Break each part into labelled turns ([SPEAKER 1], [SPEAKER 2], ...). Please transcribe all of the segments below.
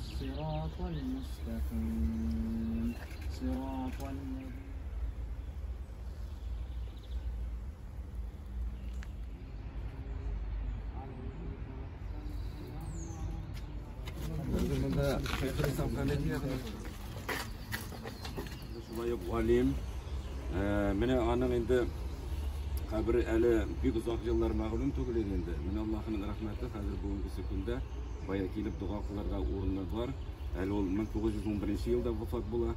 [SPEAKER 1] الصراط المستقيم صراط الذين.
[SPEAKER 2] Шулай ук галим. Менә аның инде кабере әле бик озак еллар мәгълүм түгел иде инде. Менә Аллаһының рәхмәте, хәзер бүгенгесе көндә бая килеп дога кылырга урыны бар. Әле ул 1911 елда вафат була.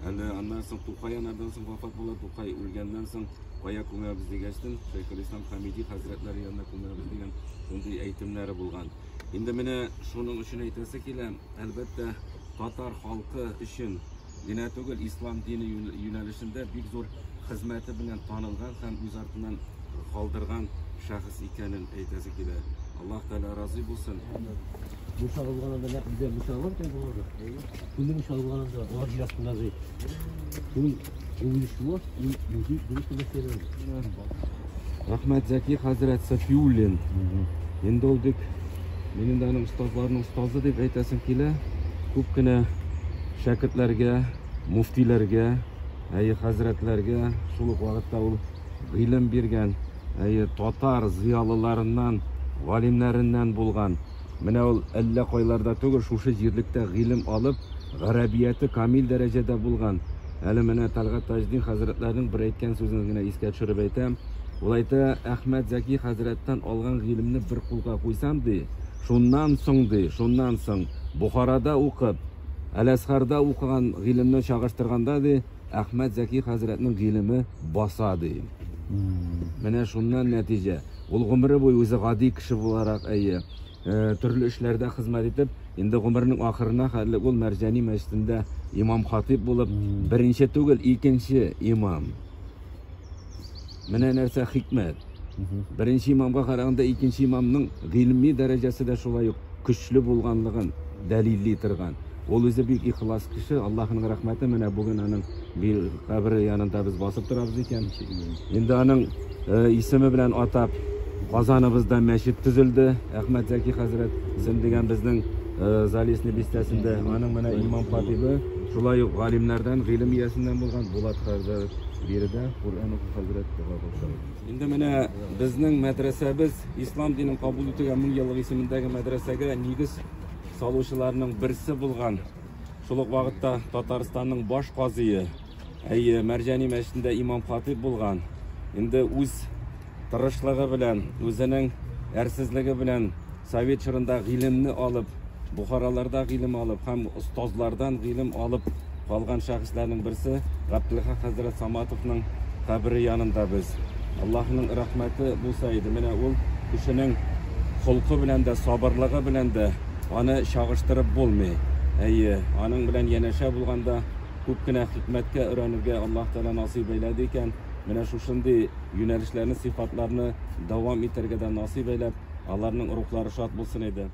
[SPEAKER 2] Әле аннан соң Тукай анардан соң вафат була. Тукай үлгәннән соң кая күмәбез дигәчтен, Шәйхелислам Хәмиди хәзрәтләре янына күмәбез дигән шундый әйтемнәре булган. Инде менә шуның өчен әйтәсе килә, әлбәттә, татар халкы өчен генә түгел, ислам дине юнәлешендә бик зур хезмәте белән танылган һәм үз артыннан калдырган шәхес икәнен әйтәсе килә. Аллаһ Тәгалә разый булсын.
[SPEAKER 3] Бу чагылганда нәкъ бездә бу чагылган икән булды. Күндә бу чагылганда алар җир астында зи. Шуның ул үзе.
[SPEAKER 2] Рәхмәт Зәки хәзрәт Сафиуллин. Инде ул бик минем дә аның остазларының остазы дип әйтәсем килә. Күп кенә шәкертләргә, муфтиләргә, әйе, хәзрәтләргә шул ук вакытта ул гыйлем биргән, әйе, татар зыялыларыннан, галимнәреннән булган. Менә ул әллә кайларда түгел, шушы җирлектә гыйлем алып, гарәбияте камил дәрәҗәдә булган. Әле менә Тәлгать Таҗетдин хәзрәтләренең бер әйткән сүзен генә искә төшереп әйтәм. Ул әйтә, Әхмәт Зәки хәзрәттән алган гыйлемне бер кулга куйсам, ди, шуннан соң, ди, шуннан соң Бухарада укып, Әл-Әзһарда укыган гыйлемне чагыштырганда, ди, Әхмәт Зәки хәзрәтнең гыйлеме баса, ди. Менә шуннан нәтиҗә. Ул гомере буе үзе гади кеше буларак, әйе, төрле эшләрдә хезмәт итеп, инде гомеренең ахырына хәтле ул Мәрҗани мәчетендә имам хатиб булып, беренче түгел, икенче имам. Менә нәрсә хикмәт. Беренче имамга караганда икенче имамның гыйльми дәрәҗәсе дә шулай ук көчле булганлыгын дәлилли торган. Ул үзе бик ихлас кеше, Аллаһның рәхмәте, менә бүген аның кабере янында без басып торабыз икән. Инде аның исеме белән атап Казаныбызда мәчет төзелде. Әхмәт Зәки хәзрәт исем дигән безнең Залесный бистәсендә. Аның менә имам хатибы, шулай ук галимнәрдән, гыйлем иясеннән булган Булат хәзрәт биредә Коръән укый хәзрәт дога кылса. Инде менә безнең мәдрәсәбез ислам динен кабул итүгә 1000 еллык исемендәге мәдрәсәгә нигез салучыларның берсе булган. Шул ук вакытта Татарстанның баш казые, әйе, Мәрҗани мәчетендә имам хатиб булган. Инде үз тырышлыгы белән, үзенең әрсезлеге белән совет чорында гыйлемне алып, Бухараларда гыйлем алып һәм остазлардан гыйлем алып калган шәхесләрнең берсе Габделхак хәзрәт Саматовның кабере янында без. Аллаһның рәхмәте булса иде. Менә ул кешенең холкы белән дә, сабырлыгы белән дә аны чагыштырып булмый. Әйе, аның белән янәшә булганда күп кенә хикмәткә өйрәнергә Аллаһ Тәгалә насыйп әйләде икән. Менә шушындый юнәлешләрне, сыйфатларны дәвам итәргә дә насыйп әйләп, аларның рухлары шат булсын иде.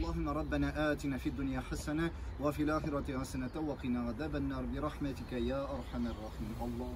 [SPEAKER 1] اللهم ربنا آتنا في الدنيا حسنة وفي الآخرة حسنة وقنا عذاب النار برحمتك يا أرحم الراحمين. الله.